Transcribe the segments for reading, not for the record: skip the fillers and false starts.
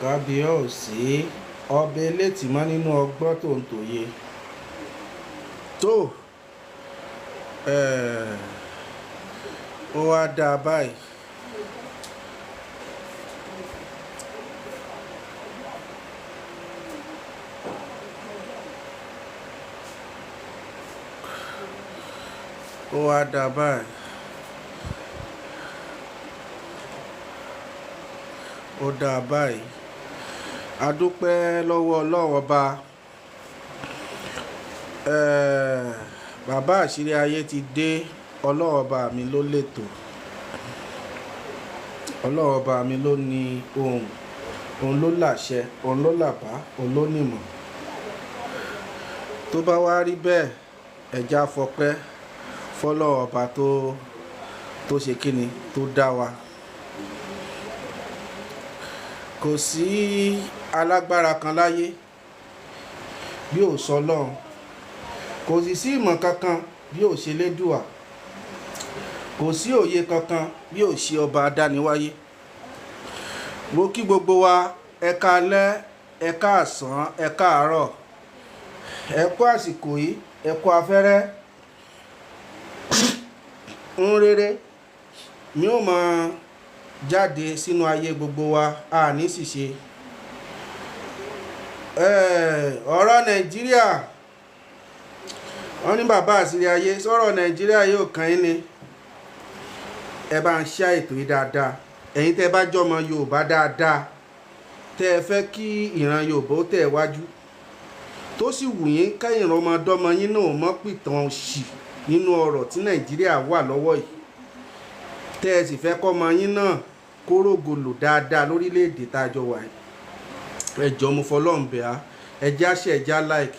Kábíyèsí, ọba elétìmọ́ nínú ọgbọ́n tó ń tòye. Tó, eh, ó wá dáa báyìí. Ó wá dáa báyìí. Ó dáa báyìí. A dúpẹ́ lọ́wọ́ Ọlọ́run ọba. Eh, bàbá àṣírí ayé ti dé. Ọlọ́run ọba mi ló lètò. Ọlọ́run ọba mi ló ní ohùn. Òun ló làṣẹ, òun ló làbá, òun ló nìmọ̀. Tó bá wá rí bẹ́ẹ̀, ẹ já fọpẹ́ fọ́lọ́run ọba tó ṣe kíni, tó dá wa. Kò sí alágbára kan láyé bí ò sọ Ọlọ́run. Kò sì sí ìmọ̀ kankan bí ò ṣe lédùà. Kò sí òye kankan bí ò ṣe ọba adániwáyé. Mo kí gbogbo wa, ẹ káalẹ́, ẹ káàsán, ẹ káàárọ̀. Ẹ kú àsìkò yìí, ẹ kú afẹ́rẹ́. Ń rere mi ò mọ̀ jáde sínú ayé gbogbo wa, a ní ṣìṣe. Ọ̀rọ̀ Nàìjíríà, wọ́n ní bàbá àṣírí ayé, sọ̀rọ̀ Nàìjíríà yóò kàn yín ni. Ẹ bá ń ṣá ètò yìí dáadáa. Ẹ̀yin tẹ́ bá jọmọ Yorùbá dáadáa, tẹ́ ẹ fẹ́ kí ìran Yorùbá ó tẹ̀ wájú, tó sì wù yín kẹ́yìn ọmọdọ́mọ yín náà mọ́ pìtàn òṣì nínú ọ̀rọ̀ tí Nàìjíríà wà lọ́wọ́ yìí. Tẹ́ ẹ sì fẹ́ kọ́mọ yín náà kó rògòlò dáadáa lórílẹ̀ èdè tá a jọ wà yìí. Ẹ jọ̀ọ́, mo fọlọ́run bẹ̀ á, ẹ já share, ẹ já like.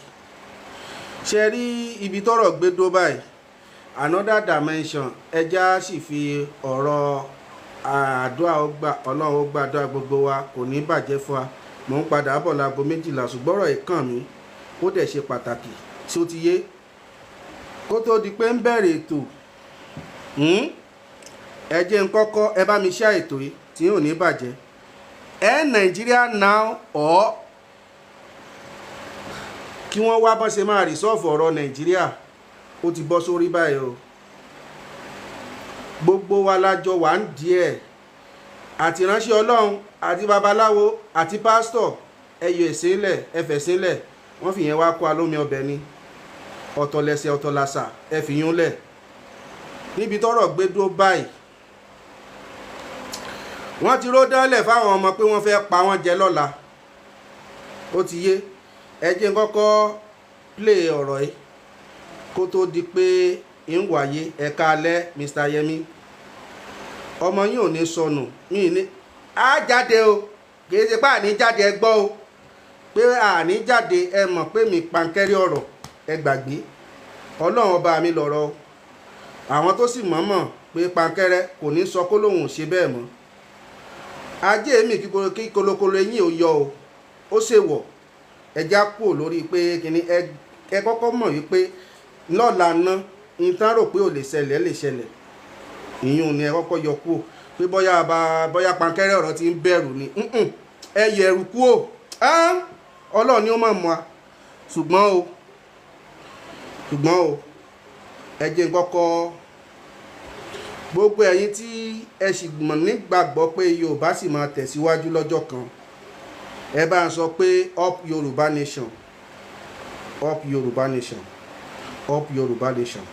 Ṣé rí ibi tọ́rọ̀ gbé dó báyìí? Another dimension, ẹ já sì fi ọ̀rọ̀ àdúrà ó gbà, Ọlọ́run ó gbàdúrà gbogbo wa, kò ní bàjẹ́ fún wa. Mò ń padà bọ̀ láago 12, ṣùgbọ́n ọ̀rọ̀ yìí kàn mí, ó dẹ̀ ṣe pàtàkì. Ṣé ó ti yé? Kó tó di pé ń bẹ̀rẹ̀ ètò, ẹ jẹ́ n kọ́kọ́ ẹ bá mi share ètò yìí tí ò ní bàjẹ́. Ẹ Nàìjíríà now or kí wọ́n wá bọ́n ṣe máa resolve ọ̀rọ̀ Nàìjíríà, ó ti bọ́ sórí báyìí o. Gbogbo wa la jọ wà ń díẹ̀, àti ìránṣẹ́ Ọlọ́run àti babaláwo àti pásítọ̀, ẹ yọ ẹ̀sìn lẹ̀, ẹ fẹ̀sìn lẹ̀, wọ́n fi yẹn wá kó alómi ọbẹ̀ ni. Ọ̀tọ̀ lẹ̀sẹ̀, ọ̀tọ̀ làṣà, ẹ fi yún lẹ̀. Níbi tọ́rọ̀ gbé dúró báyìí, wọ́n ti ró dánlẹ̀ fáwọn ọmọ pé wọ́n fẹ́ pa wọ́n jẹ lọ́la. Ó ti yé. Ẹ jẹ́ n kọ́kọ́ play ọ̀rọ̀ yìí kó tó di pé ń wáyé. Ẹ káalẹ́, Mr. Yemi. Ọmọ yín ò ní sọnù. Mi ní á jáde o, kì í ṣe pé àní jáde, ẹ gbọ́ o, pé àní jáde. Ẹ mọ̀ pé mi pankẹ́rẹ́ ọ̀rọ̀, ẹ gbàgbé. Ọlọ́run ọba mi lọ̀rọ̀ o. Àwọn tó sì mọ̀ọ́mọ̀ pé pankẹ́rẹ́ kò ní sọ kó lóun ò ṣe bẹ́ẹ̀ mọ́. Ajé mi kí kolokolo eyín ò yọ o, ó ṣe wọ̀. Ẹ já kúrò lórí pé kíní. Ẹ kọ́kọ́ mọ̀ wípé lọ́la ná, nǹkan rò pé ò lè ṣẹlẹ̀ lè ṣẹlẹ̀. Ìyún ni ẹ kọ́kọ́ yọ kúrò pé bóyá bá bóyá pankẹ́rẹ́ ọ̀rọ̀ ti ń bẹ̀rù ni. Ẹ yẹ ẹrù kúrò. Ọlọ́run ni ó mọ̀ mọ́ a. Ṣùgbọ́n o, ẹ jẹ́ n kọ́kọ́ gbogbo ẹ̀yin tí ẹ sì mọ̀ nígbàgbọ́ pé Yorùbá sì máa tẹ̀síwájú lọ́jọ́ kan, ẹ bá ń sọ pé up Yorùbá nation, up Yorùbá nation, up Yorùbá nation.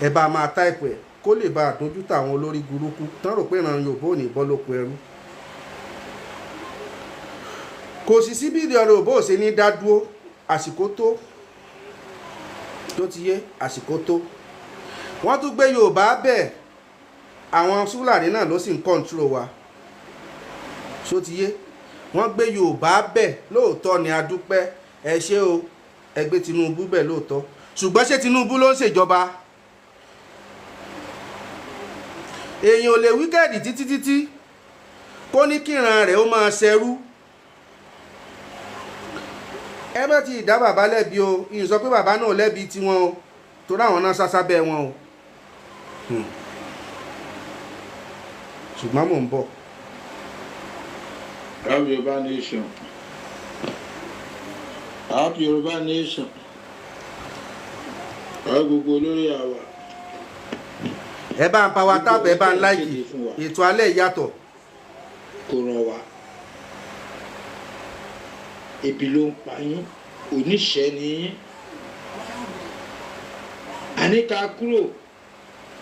Ẹ bá máa type ẹ̀ kó lè bá àdójútó àwọn olórí burúkú tán rò pé ìran Yorùbá ò ní bọ́ lóko ẹrú. Kò sì sí bí ìran Yorùbá ò ṣe ní dá dúró. Àsìkò tó ti yé, àsìkò tó. Wọ́n tún gbé Yorùbá bẹ́ẹ̀, àwọn Fúlàní náà ló sì ń control wa. Ṣó ti yé? Wọ́n gbé Yorùbá bẹ́ẹ̀ lóòótọ́ ni, a dúpẹ́, ẹ ṣé o, ẹ gbé Tinubu bẹ́ẹ̀ lóòótọ́, ṣùgbọ́n ṣé Tinubu ló ń ṣèjọba? Èèyàn ò lè wicked títí títí kó ní kíran rẹ̀ ó máa ṣẹrú. Ẹ bá ti dá bàbá lẹ́bi o, ìyìn sọ pé bàbá náà lẹ́bi tiwọn o, torí àwọn náà sásá bẹ́ẹ̀ wọn o. Ṣùgbọ́n mò ń bọ̀. Up Yorùbá nation. Up Yorùbá nation. Up gbogbo olórí àwa. Ẹ bá ń power tap, ẹ bá ń like. Ètò alẹ́ yàtọ̀. Kò ràn wá. Ebi ló ń pa yín, oníṣẹ́ ni yín. Àní ká kúrò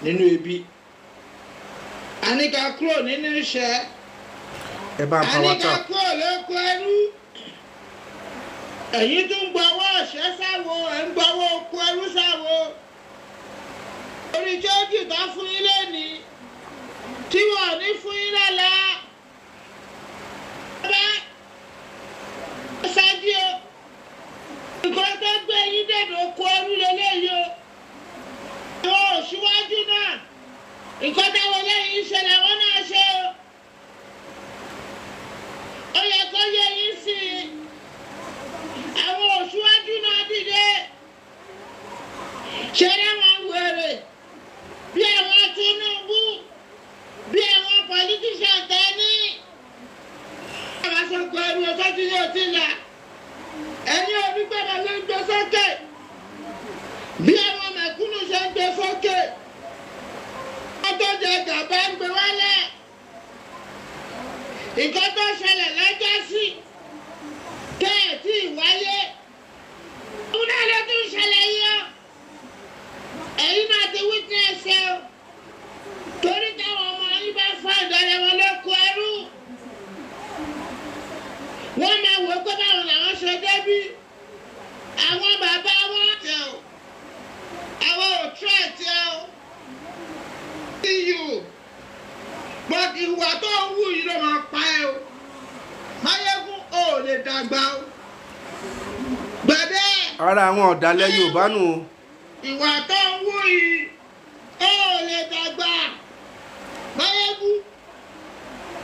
nínú ebi. Àní ká kúrò nínú ìṣẹ́. Ẹ bá ń power Àní ká tap. kúrò lóko ẹrú. Ẹ̀yin tún ń gbọ́wọ́ ọ̀ṣẹ́ sáwo, ẹ̀ ń gbọ́wọ́ oko ẹrú sáwo. Orí jọ́ọ̀jì tó fún yín lónìí, tí wọ́n ò ní fún yín lọ́la. Bá ṣáájú o, nǹkan tó gbé yín dènà oko ẹrú lélẹ́yìí o. Àwọn òṣìwájú náà, nǹkan táwọn eléyìí ń ṣe làwọn náà ṣe o. Ó yẹ kó yé yín sí i. Àwọn òṣìwájú náà dìde. Ṣé láwọn wèrè bí àwọn Tinubu, bí àwọn politician tẹ ní. Àwọn aṣọ́kọ ẹrú ọjọ́ tí yóò ti là. Ẹ̀yin òbí gbọ́dọ̀ ló ń gbé sókè. Bí àwọn mẹ̀kúnnù ṣe ń gbé sókè. Wọ́n tó jẹ gàba ń gbé wálẹ̀. Nǹkan tó ṣẹlẹ̀ lọ́jọ́ sí tẹ́ ẹ̀ tí ì wáyé. Òun náà ló tún ṣẹlẹ̀ yìí o. Ẹ̀yin náà ti witness ẹ o. Torí táwọn ọmọ yín bá fọ́ ìdọ̀rẹ́ wọn lóko ẹrú. Wọ́n máa wò ó pé báwọn làwọn ṣe débí. Àwọn bàbá wọn tẹ o. Àwọn ò threat ẹ o. See you. But ìwà tó ń wù yìí ló máa pa ẹ o. Máyégún ò lè dàgbà o. Gbẹ̀dẹ́. Ara àwọn ọ̀dàlẹ̀ Yorùbá nù o. Ìwà tó ń wù yìí ó lè dàgbà. Máyégún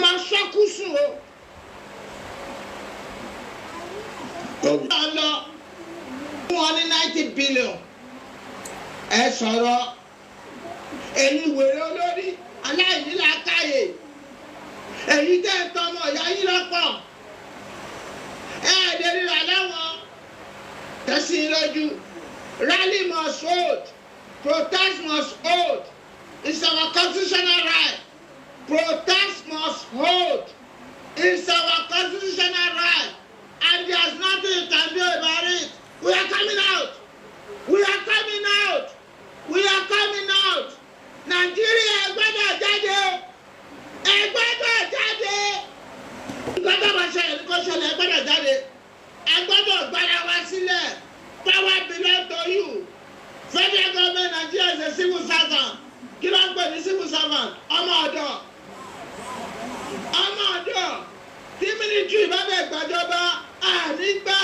máa ṣọ́kú sùn o. Ó lọ fún wọn ní 90 billion. Ẹ sọ̀rọ̀ ẹ̀yin wèrè olórí aláìnílàákàyè. Èyí tẹ́ ń tọmọ ìyá yín lọ́pọ̀. Ẹ ẹ̀ lè ríra láwọn tẹ̀sí lójú. Rally must hold. Protest must hold. It's our constitutional right. Protest must hold. It's our constitutional right. And there's nothing you can do about it. We are coming out. We are coming out. We are coming out. Nàìjíríà, ẹ gbọ́dọ̀ jáde o. Ẹ gbọ́dọ̀ jáde. Nǹkan tó bá ṣẹlẹ̀ ní kó ṣẹlẹ̀, ẹ gbọ́dọ̀ jáde. Ẹ gbọ́dọ̀ gbára wa sílẹ̀. Power belong to you. Federal government Nigeria is a civil servant. Kí ló ń pè ní civil servant? Ọmọ ọ̀dọ̀. Ọmọ ọ̀dọ̀. Tí military bá bẹ̀ gbàjọba, àní gbà.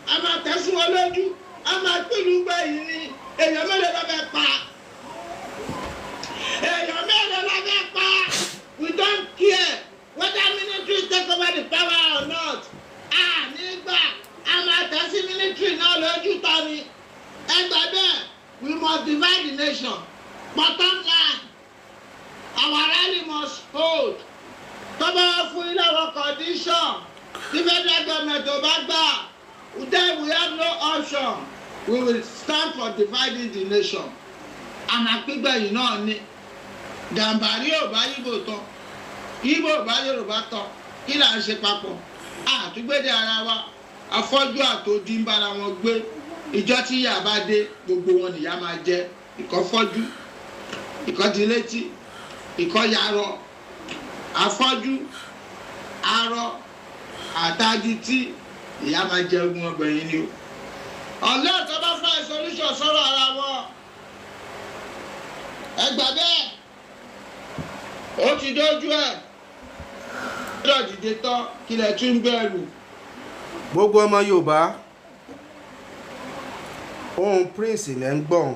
A máa tẹ̀sùn wọn lójú. A máa pìlú gbẹ̀yìn ni. Èèyàn mélòó ló fẹ́ pa? Èèyàn mélòó ló fẹ́ pa? We don't care whether military take over the power or not. Àní gbà. A máa tẹ̀ sí military náà lójú tán ni. Ẹ gbà bẹ́ẹ̀, we must divide the nation. Bottom line, our rally must hold. Tọ́ba wá fún ilé àwọn condition tí federal government ò bá gbà, then we have no option. We will stand for dividing the nation. Àmàpígbẹ̀yìn náà ni. Gàmbàrí ò bá Yíbò tán, Yíbò ò bá Yorùbá tán, kí là ń ṣe papọ̀? Àtúgbédè ara wa, afọ́jú àtòdí ń bára wọn gbé. Ìjọ tí ìyá bá dé, gbogbo wọn nìyá máa jẹ. Ìkọ́ fọ́jú, ìkọ́ di létí, ìkọ́ yarọ, afọ́jú, arọ, àtàdìtì, ìyá máa jẹ ogun ọgbẹ̀yìn ni o. Ọ̀lẹ́ tó bá fẹ́ solution sọ̀rọ̀ ara wọn. Ẹ gbà bẹ́ẹ̀. Ó ti dójú ẹ̀. Gbọ́dọ̀ dìde tán, kílẹ̀ tún bẹ̀rù. Gbogbo ọmọ Yorùbá, ohun Prince lẹ́ ń gbọ̀n,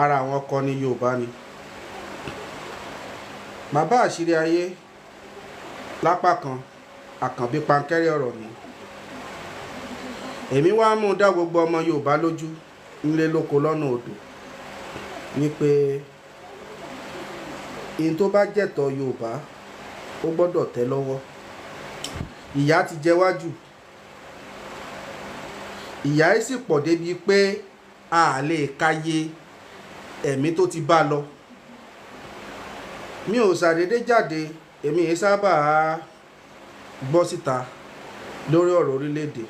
ara àwọn ọkọ ní Yorùbá ni bàbá àṣírí ayé lápá kan, àkànbí pankẹ́rẹ́ ọ̀rọ̀ ni. Èmi wá mú un dá gbogbo ọmọ Yorùbá lójú nílé lóko lọ́nà odò wípé ihun tó bá jẹ̀tọ́ Yorùbá, ó gbọ́dọ̀ tẹ́ lọ́wọ́. Ìyà ti jẹ wá jù, ìyà yìí sì pọ̀ débi pé a lè káyé ẹ̀mí tó ti bá lọ. Mi ò ṣàdédé jáde, èmi yìí sábà gbọ́ síta lórí ọ̀rọ̀ orílẹ̀-èdè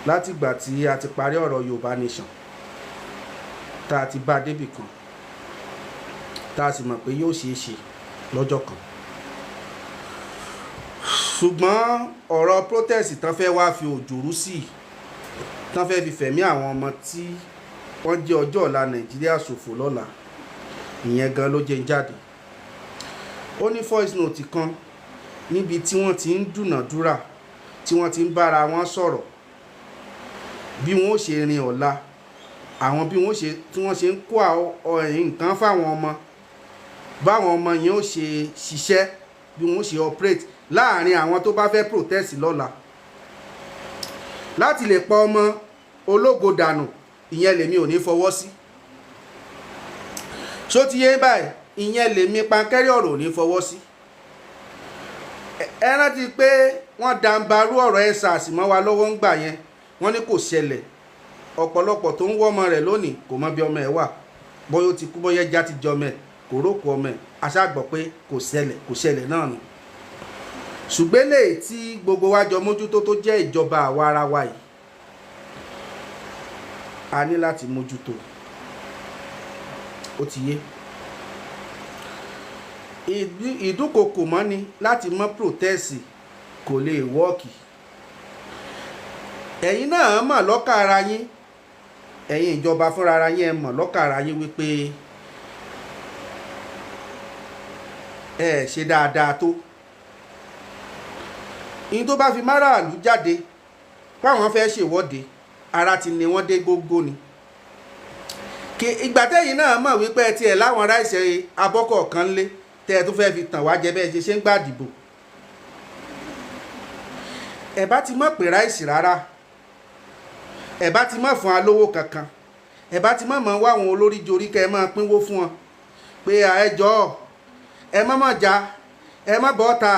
látìgbà tí a ti parí ọ̀rọ̀ Yorùbá Nation, tá a ti bá a débì kan, tá a sì mọ̀ pé yóò ṣeé ṣe lọ́jọ́ kan. Ṣùgbọ́n ọ̀rọ̀ protest tán fẹ́ wá fi òjòrú sí, tán fẹ́ fi fẹ̀mí àwọn ọmọ tí wọ́n jẹ́ ọjọ́ ọ̀la Nàìjíríà ṣòfò lọ́la, ìyẹn gan ló jẹ́ ń jáde. Ó ní voice note kan níbi tí wọ́n ti ń dúnàdúrà, tí wọ́n ti ń bára wọn sọ̀rọ̀ bí wọ́n ó ṣe rin ọ̀la àwọn, bí wọ́n ṣe tí wọ́n ṣe ń kó nǹkan fáwọn ọmọ, báwọn ọmọ yẹn ó ṣe ṣiṣẹ́, bí wọ́n ó ṣe operate láàrin àwọn tó bá fẹ́ protest lọ́la láti lè pa ọmọ ológo dànù. Ìyẹn lèmi ò ní fọwọ́ sí. Ṣó ti yé báyìí? Ìyẹn lèmi pankẹ́rẹ́ ọ̀rọ̀ ò ní fọwọ́ sí. Ẹ rántí pé wọ́n dàǹbarú ọ̀rọ̀ EndSARS mọ́ wa lọ́wọ́ ń gbà yẹn. Wọ́n ní kò ṣẹlẹ̀. Ọ̀pọ̀lọpọ̀ tó ń wọ́ ọmọ rẹ̀ lónìí kò mọ bí ọmọ ẹ̀ wà, bóyá ó ti kú, bóyá ẹja ti jẹ ọmọ ẹ̀, kò rókò ọmọ ẹ̀. Aṣáàgbọ̀ pé kò ṣẹlẹ̀, kò ṣẹlẹ̀ náà nù. Ṣùgbọ́n eléyìí tí gbogbo wa jọ mójútó, tó jẹ́ ìjọba àwa ara wa yìí, a ní láti mójútó. Ó ti yé. Ìdúnkokò mọ́ni láti mọ́ protest kò lè work. Ẹ̀yin náà mọ̀ lọ́kàn ara yín, ẹ̀yin ìjọba fúnra ara yín, ẹ mọ̀ lọ́kàn ara yín wípé ẹ ṣe dáadáa tó. Ìyẹn tó bá fi márààlú jáde páwọn fẹ́ ṣèwọ́de, ara ti ní wọ́n dé gógó ni. Kí ìgbà tẹ́yìn náà mọ̀ wípé ẹ tiẹ̀ láwọn rice abọ́kọ̀ kan lé tẹ́ ẹ tó fẹ́ fi tàn wá jẹ, bẹ́ẹ̀ ṣe ṣe ń gbàdìbò, ẹ bá ti mọ̀ pé rice rárá, ẹ bá ti mọ̀ fún alówó kankan, ẹ bá ti mọ̀ mọ̀ wá àwọn olórí jorí kẹ́ ẹ máa pínwó fún wọn pé ẹ jọ̀ọ́, ẹ má mọ̀ já, ẹ má bọ́ ta,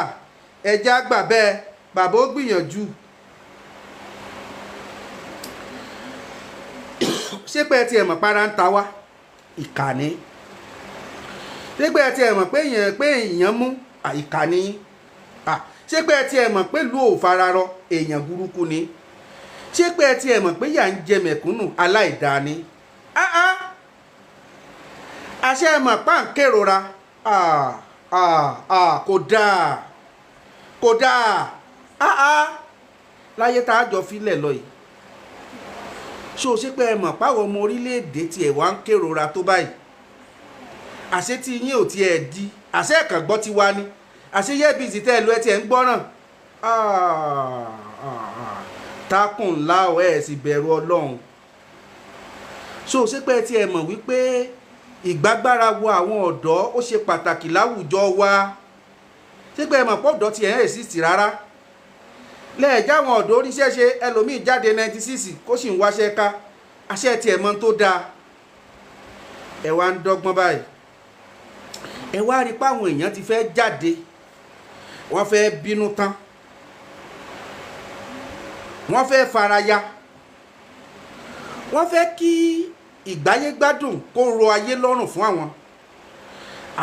ẹ já gbà bẹ́ẹ̀, bàbá ó gbìyànjú. Ṣé pé ẹ tiẹ̀ mọ̀ para ń ta wá ìkànnì? Ṣé pé ẹ tiẹ̀ mọ̀ pé èèyàn mú ìkànnì? Ṣé pé ẹ tiẹ̀ mọ̀ pé ìlú ò fararọ, èèyàn burúkú ni? Ṣé pé ẹ tiẹ̀ mọ̀ pé yà ń jẹ mẹ̀kúnnù, aláìdáa ni? Àṣẹ mọ̀ pàǹkérora kò dáa, kò dáa láyé tá a jọ filẹ̀ lọ yìí. Ṣó o ṣe pé ẹ mọ̀ páwọn ọmọ orílẹ̀-èdè tiẹ̀ wá ń kérora tó báyìí? Àṣé tí yín ò tiẹ̀ di àṣẹ ẹ̀kàn gbọ́ ti wá ní àṣé yẹ́bìsì tẹ́ ẹ lu ẹ tiẹ̀ ń gbọ́ràn tákùn ńlá ọ̀, ẹ̀ sì bẹ̀rù Ọlọ́run. Ṣó o ṣe pé ẹ tiẹ̀ mọ̀ wípé ìgbágbára wo àwọn ọ̀dọ́ ó ṣe pàtàkì láwùjọ wa? Ṣé pé ẹ mọ̀ pọ̀ ọ̀dọ́ tiẹ̀ ń exist rárá? Lẹ́ẹ̀já àwọn ọ̀dọ́ oríṣẹ́ ṣe, ẹlòmíì jáde 96 kó sì ń wáṣẹ́ ká. Àṣẹ tiẹ̀ mọ́ tó dáa, ẹ wá ń dọ́gbọ́n báyìí. Ẹ wá rí i pé àwọn èèyàn ti fẹ́ jáde, wọ́n fẹ́ bínú tán, wọ́n fẹ́ faraya, wọ́n fẹ́ kí ìgbáyégbádùn kó ro ayé lọ́rùn fún àwọn.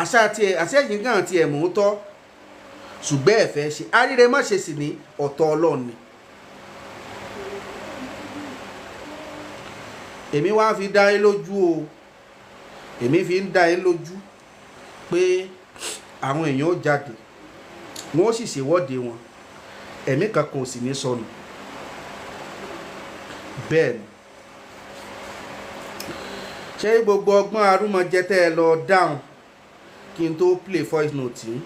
Àṣà tiẹ̀, àṣẹ yìí náà tiẹ̀ mú tọ́, ṣùgbọ́n ẹ fẹ́ ṣe àríre má ṣe sì ní ọ̀tọ̀ Ọlọ́run ni. Èmi wá fi dá yín lójú o, èmi fi ń dá yín lójú pé àwọn èèyàn ó jáde, wọn ó sì ṣèwọ́de wọn, ẹ̀mí kankan ò sì ní sọnù. Bẹ́ẹ̀ ni. Ṣé gbogbo ọgbọ́n arúmọjẹ tẹ́ ẹ lọ dáhùn kí n tó play voice note yìí,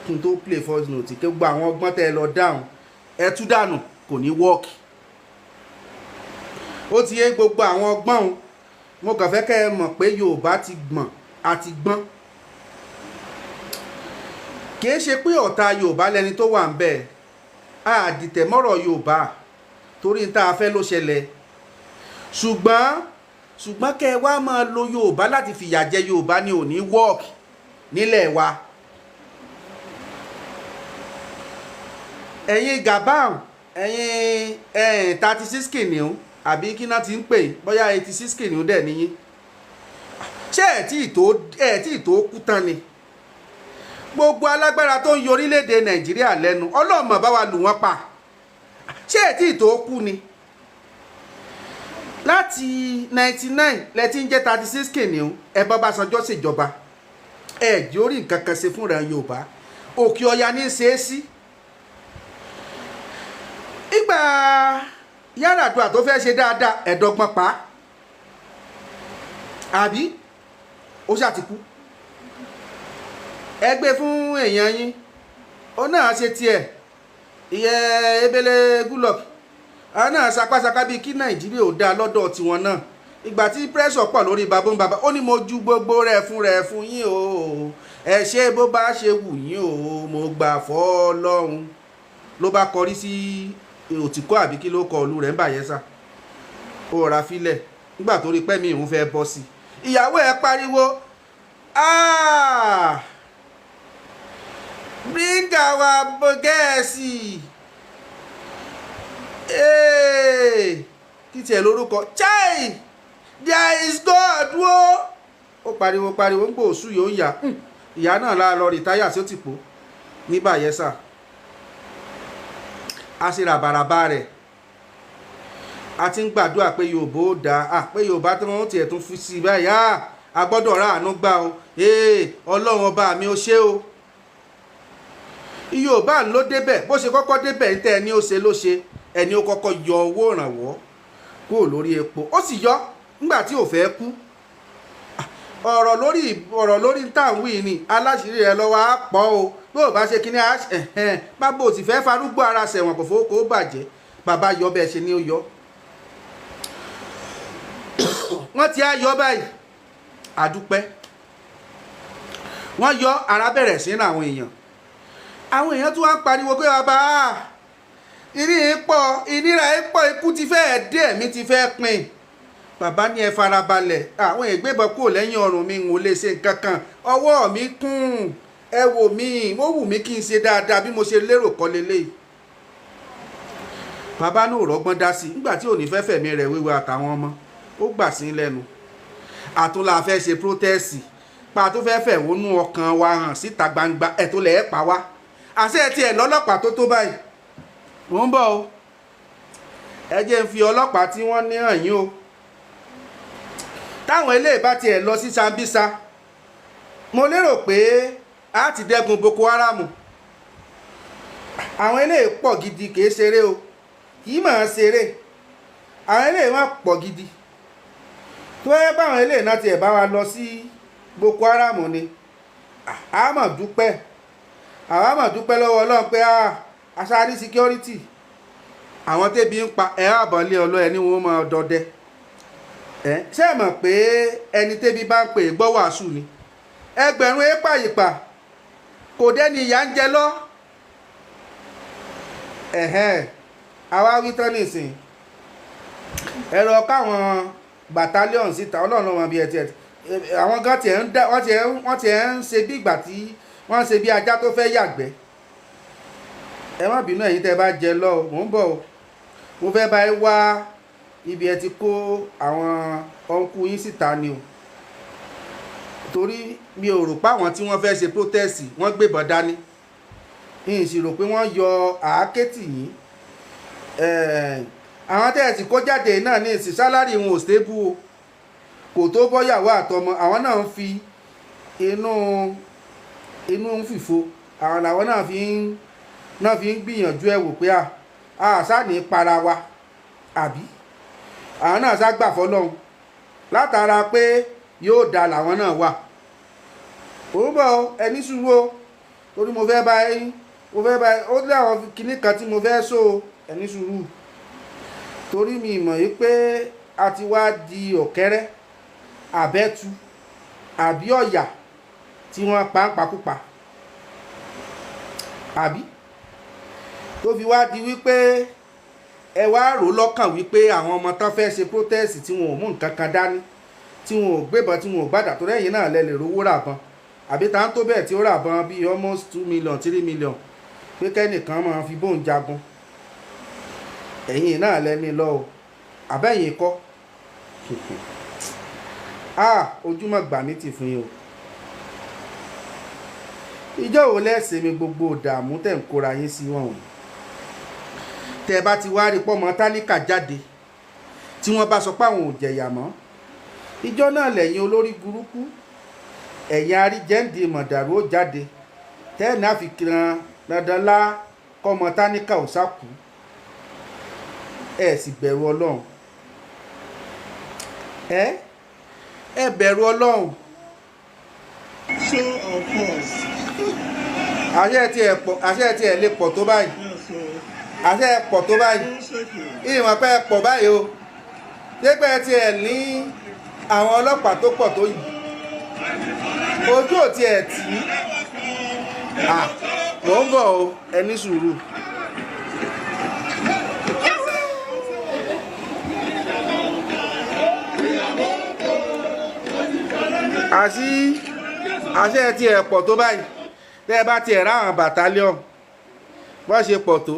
kí n tó play voice note, kí gbogbo àwọn ọgbọ́n tẹ́ ẹ lọ dáhùn ẹ tú dànù, kò ní work. Ó ti yé. Gbogbo àwọn ọgbọ́n òun, mo kàn fẹ́ kẹ́ ẹ mọ̀ pé Yorùbá ti gbọ̀n àti gbọ́n. Kìí ṣe pé ọ̀tá Yorùbá lẹni tó wà ń bẹ̀ àdìtẹ̀mọ́rọ̀ Yorùbá, torí tá a fẹ́ ló ṣẹlẹ̀. Ṣùgbọ́n kẹ́ ẹ wá máa lo Yorùbá láti fìyà jẹ Yorùbá ni ò ní work nílẹ̀ wa. Ẹ̀yin Gabon, ẹ̀yin 36 kìnìún, àbí kí náà ti ń pè, bóyá 86 kìnìún dẹ̀ níyìn. Ṣé ẹ̀ tí ì tó kú tán ni? Gbogbo alágbára tó ń yọ orílẹ̀-èdè Nàìjíríà lẹ́nu, ọlọ́mọ bá wa lù wọ́n pa. Ṣé ẹ̀ tí ì tó kú ni? Láti 99 lẹ ti ń jẹ́ 36 kìnìún. Ẹ bá Ọbásanjọ́ ṣèjọba, ẹ jẹ́ orí nǹkan kan ṣe fúnra Yorùbá. Òkè Ọya ní í ṣe é sí. Ìgbà Yar'Adua tó fẹ́ ṣe dáadáa, ẹ̀ẹ́dọ́gbọ̀n pa á, àbí ó ṣàtìkú? Ẹ gbé fún èèyàn yín, ó náà ṣe tiẹ̀, ìyẹn Ebele Goodluck. Àwọn náà sapásapá bíi kí Nàìjíríà ò dáa lọ́dọ̀ tiwọn náà. Ìgbà tí pressure pọ̀ lórí babó ń baba, ó ní, "Mo ju gbogbo rẹ̀ fún yín o, ẹ ṣe bó bá ṣe wù yín o, mo gbà fọ́ lọ́hùn." Ló bá kọrí sí Òtìkọ́, àbí kí ló kọ ìlú rẹ̀ ń Bayelsa, ó ra filẹ̀. Nígbà tó rí pẹ́mi ìhun fẹ́ bọ́ sí i, ìyàwó ẹ̀ pariwo, "Ah, bring our girls!" Hey, kí tiẹ̀ lórúkọ? Chai, there is God o! Ó pariwo pariwo, ń gbòòsù yóò ń yà. Ìyá náà la lọ retire sí Òtìpó ní Bayelsa. A ṣe ràbàràbà rẹ̀, a ti ń gbàdúrà pé Yorùbá ó dáa, à pé Yorùbá tí wọ́n tiẹ̀ tún fi sí báyìí, a gbọ́dọ̀ ráàánú gbà o. Ee, Ọlọ́run ọba mi, ó ṣe o. Yorùbá ló débẹ̀. Bó ṣe kọ́kọ́ débẹ̀ ń tẹ́ ẹni ó ṣe ló ṣe, ẹni ó kọ́kọ́ yọ owó ìrànwọ́ kúrò lórí epo, ó sì yọ nígbà tí ò fẹ́ kú. Ọ̀rọ̀ lórí tá à ń wí ni aláṣìírí rẹ lọ́wọ́ á pọ̀ o. Bí ò bá ṣe kíní, bábò sì fẹ́ farúgbó ara ṣẹ̀wọ̀n, kò fowó kó bàjẹ́. Bàbá yọ bẹ́ẹ̀ ṣe ni ó yọ. Wọ́n ti á yọ báyìí, àdúpẹ́. Wọ́n yọ, ara bẹ̀rẹ̀ sí ní àwọn èèyàn. Àwọn èèyàn tún wá ń pariwo pé, "Bàbá, ìní pọ̀, ìnira pọ̀, ikú ti fẹ́ dé, ẹ̀mí ti fẹ́ pin." Bàbá ní, "Ẹ farabalẹ̀, àwọn ìgbébọn kúrò lẹ́yìn ọrùn mi, n ò lè ṣe nǹkan kan, ọwọ́ mi kún. Ẹ wò mí, ó wù mí kí n ṣe dáadáa, bí mo ṣe lérò kọ́ lélẹ́yìí." Bàbá náà ò rọ́gbọ́n dá sí i nígbà tí ò ní fẹ́ fẹ̀mí rẹ̀ wíwá àtàwọn ọmọ, ó gbà sí lẹ́nu. Àtúnlá fẹ́ ṣe protest pa tó fẹ́ fẹ̀hónú ọkàn wa hàn síta gbangba, ẹ̀ tó lẹ̀ ẹ́ pa wá. Àṣẹ tiẹ̀ lọ́lọ́pàá tó tó báyìí. Mò ń bọ̀ o, ẹ jẹ́ ń fi ọlọ́pàá tí wọ́n ní hàn yín o. Táwọn eléyìí bá tiẹ̀ lọ sí Sambisa, mo lérò pé a ti dẹ́kun Boko Haram. Àwọn eléyìí pọ̀ gidi, kìí ṣeré o, kìí máa ṣeré. Àwọn eléyìí wọ́n pọ̀ gidi. Tó yẹ báwọn eléyìí náà tiẹ̀ bá wa lọ sí Boko Haram ni, a mọ̀ dúpẹ́, àwa mọ̀ dúpẹ́ lọ́wọ́ Ọlọ́run pé aṣáájú security. Àwọn tẹ́bi ń pa ẹ̀ àbọ̀ lé ọlọ́ ẹ ní wọ́n máa dọdẹ ẹ. Ṣé ẹ mọ̀ pé ẹni tẹ́bi bá ń pè é gbọ́ wàásù ni? Ẹgbẹ̀rún épa ìpà kò dẹ́ni ìyá ń jẹ lọ. Ẹ̀hẹ́n, àwa wí tán nìsín, ẹ̀rọ káwọn battalion síta. Ọlọ́run ló mọ bí ẹ tiẹ̀ àwọn gan tiẹ̀ ń dá, wọ́n tiẹ̀ ń ṣe bí ìgbà tí wọ́n ń ṣe bí ajá tó fẹ́ yàgbẹ́. Ẹ má bínú, ẹ̀yin tẹ́ ẹ bá jẹ lọ o. Mò ń bọ̀ o, mo fẹ́ bá ẹ wá ibi ẹ ti kó àwọn uncle yín síta ni o, torí mi ò rò pé àwọn tí wọ́n fẹ́ ṣe protest, wọ́n gbébọn dání. N sì rò pé wọ́n yọ àáké tì yín. Àwọn tẹ́ ẹ ti kó jáde náà ní ìsìn, salary wọn ò stable o, kò tó bọ́yàwó àtọmọ. Àwọn náà ń fi inú inú ń fìfo, àwọn làwọn náà fi ń gbìyànjú ẹ̀ wò pé à sá ní para wa, àbí àwọn náà sá gbà fọlọ́hún látara pé yóò da làwọn náà wà. Òun bọ̀, ẹni sùúrù o, torí mo fẹ́ bá ó lé àwọn kinní kan tí mo fẹ́ so. Ẹni sùúrù, torí mi mọ̀ yí pé a ti wá di ọ̀kẹ́rẹ́ àbẹ́tu àbí ọ̀yà tí wọ́n pa ń pakúpa, àbí tó fi wá di wípé ẹ wá rò lọ́kàn wípé àwọn ọmọ tán fẹ́ ṣe protest, tí wọn ò mú nǹkan kan dání, tí wọn ò gbébọn, tí wọn ò gbàdà, tó rẹ́yìn náà lẹ lè rówó rà bọn, àbí tá ń tó bẹ́ẹ̀ tí ó rà bọn bíi almost 2 million, 3 million. pé kẹ́nìkan máa fi bóun jagun. Ẹ̀yin náà lẹ́ni lọ o, àbẹ́yìn kọ́. Ojúmọ̀ gbà mí ti fún yín o. Ìjọ́ wo lẹ́sìn mi gbogbo ìdààmú tẹ̀ ń kóra yín sí wọn o? Tẹ́ bá ti wá rí pọ́mọ tálíkà jáde tí wọ́n bá sọ pé àwọn ò jẹ̀yà mọ́, ìjọ́ náà lẹ́yìn olórí burúkú ẹ̀yìn aríjẹ́ǹdì mọ̀dàrú ó jáde tẹ́ẹ̀nì àfikàn dandan lá kọ́mọ tálíkà ò sá kú. Ẹ sì bẹ̀rù Ọlọ́run. Ẹ bẹ̀rù Ọlọ́run. Show of force. Àṣẹ tí ẹ pọ̀, àṣẹ tí ẹ lè pọ̀ tó báyìí. Yes, o. Àṣẹ ẹ pọ̀ tó báyìí. No shaking. Ìwọ̀n pẹ́ pọ̀ báyìí o. Ṣé pé ẹ ti ẹ̀ ní àwọn ọlọ́pàá tó pọ̀ tó yìí? Ojú ò tiẹ̀ tì í. Mò ń bọ̀ o, ẹ ní sùúrù. Àṣẹ tí ẹ pọ̀ tó báyìí. Tẹ́ ẹ bá tiẹ̀ ráwọn bàtálíọ̀n, wọ́n ṣe pọ̀ tó.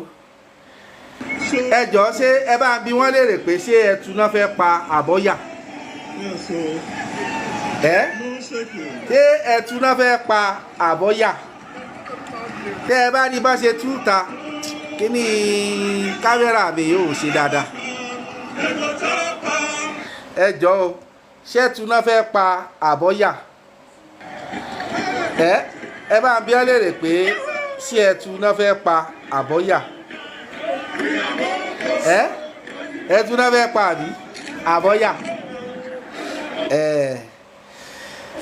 Ẹ jọ̀ọ́, ṣé ẹ bá ń bi wọ́n léèrè pé ṣé ẹtu náà fẹ́ pa àbọ́yà? Yes, o. Ẹ́ No shaking. ṣé ẹtu náà fẹ́ pa àbọ́yà? Tẹ́ ẹ bá ní bá ṣe túta, kíní kámẹ́rà mi yóò ṣe dáadáa. Ẹ jọ̀ọ́ o, ṣé ẹtu náà fẹ́ pa àbọ́yà? Ẹ bá ń bi wọ́n léèrè pé ṣé ẹtu náà fẹ́ pa àbọ́yà? Ẹtu náà fẹ́ pa àbí àbọ́yà?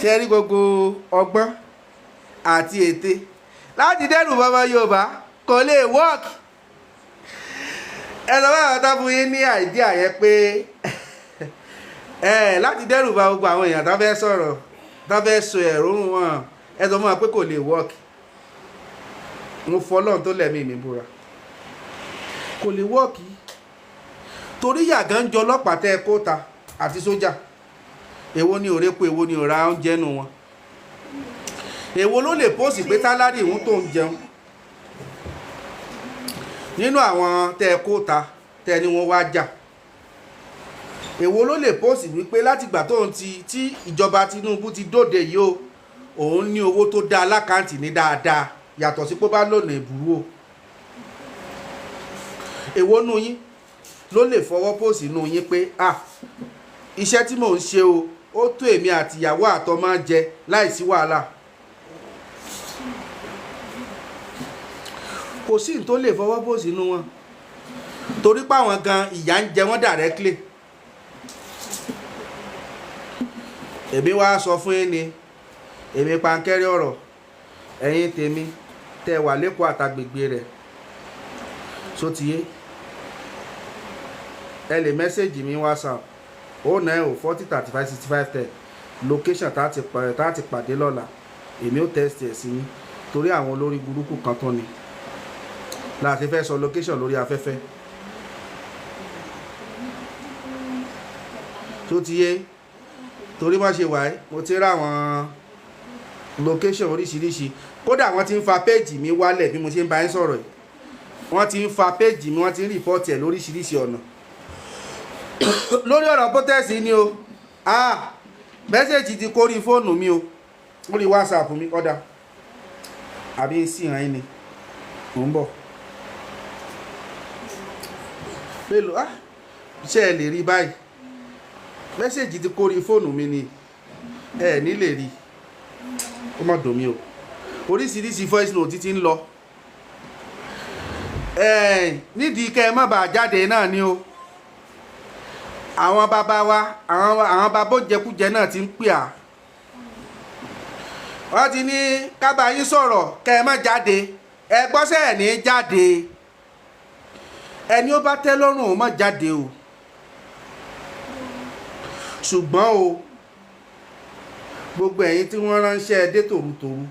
Ṣe rí gbogbo ọgbọ́n àti ète láti dẹ́rù bàbá Yorùbá kò lè work. Ẹ lọ bá àwọn tó fún yín ní àìdíà yẹn pé láti dẹ́rù bà gbogbo àwọn èèyàn tó fẹ́ sọ̀rọ̀, tó fẹ́ sọ ẹ̀rọ wọn, ẹ sọ fún wọn pé kò lè work. Mo fọ Ọlọ́run tó lẹ̀mí mi búra, kò lè work, torí yàgàn ń jọ ọlọ́pàá tẹ́ ẹ kó ta àti sójà. Èwo ni òrépo, èwo ni òra oúnjẹ nu wọn? Èwo ló lè pósì pé sálárì ìhun tó ń jẹun nínú àwọn tẹ́ ẹ kó ta tẹ́ ẹ ní wọ́n wá jà? Èwo ló lè pósì wípé látìgbà tóun ti tí ìjọba Tinubu ti dóde yìí o, òun ní owó tó dáa lákàntì ní dáadáa, yàtọ̀ sí pé bá lọ́nà ìbúrú o? Èwo nú yín ló lè fọwọ́ pósì nú yín pé iṣẹ́ tí mò ń ṣe o, ó tó èmi àtìyàwó àtọmọ jẹ láìsí wàhálà? Kò sí ní tó lè fọwọ́ pósì nú wọn, torí páwọn gan ìyà ń jẹ wọ́n directly. Èmi wá sọ fún yín ni, èmi pankẹ́rẹ́ ọ̀rọ̀, ẹ̀yin tèmi tẹ́ wà lẹ́kọ̀ọ́ àtàgbègbè rẹ̀ sótìyé, ẹ lè mẹ́sẹ̀gì mi WhatsApp 090 40 35 65 10, location tá a ti pàdé lọ́la. Èmi ó test ẹ̀ sí yín, torí àwọn olórí burúkú kan tán ni láti fẹ́ sọ location lórí afẹ́fẹ́ tó ti yé. Torí wọ́n ṣe wà ẹ́, mo ti rá àwọn location oríṣiríṣi. Kódà wọ́n ti ń fa péèjì mi wálẹ̀ bí mo ṣe ń bá yín sọ̀rọ̀ yìí. Wọ́n ti ń fa péèjì mi, wọ́n ti ń rìpọ́ọ̀tì ẹ̀ lóríṣiríṣi ọ̀nà lórí ọ̀rọ̀ protest ni o. Mẹ́sẹ̀jì ti kórí fóònù mi o, lórí WhatsApp mi kọ́dà àbí ń sì hàn yín ni mò ń bọ̀. Mélòó ṣé ẹ lè rí báyìí? Mẹ́sẹ̀jì ti kórí fóònù mi ni, ẹ ní lè rí. Ó má dùn mí o, oríṣiríṣi voice note ti ń lọ nídìí kẹ́ ẹ má bàa jáde náà ni o. Àwọn bàbá wa, àwọn bàbá òjẹkújẹ náà ti ń pè á, wọ́n ti ní kábà yín sọ̀rọ̀ kẹ́ ẹ má jáde. Ẹ gbọ́sẹ̀ ẹ̀ ní jáde, ẹni ó bá tẹ́ lọ́rùn ó má jáde o. Ṣùgbọ́n o, gbogbo ẹ̀yin tí wọ́n ránṣẹ́ dé tòrutòru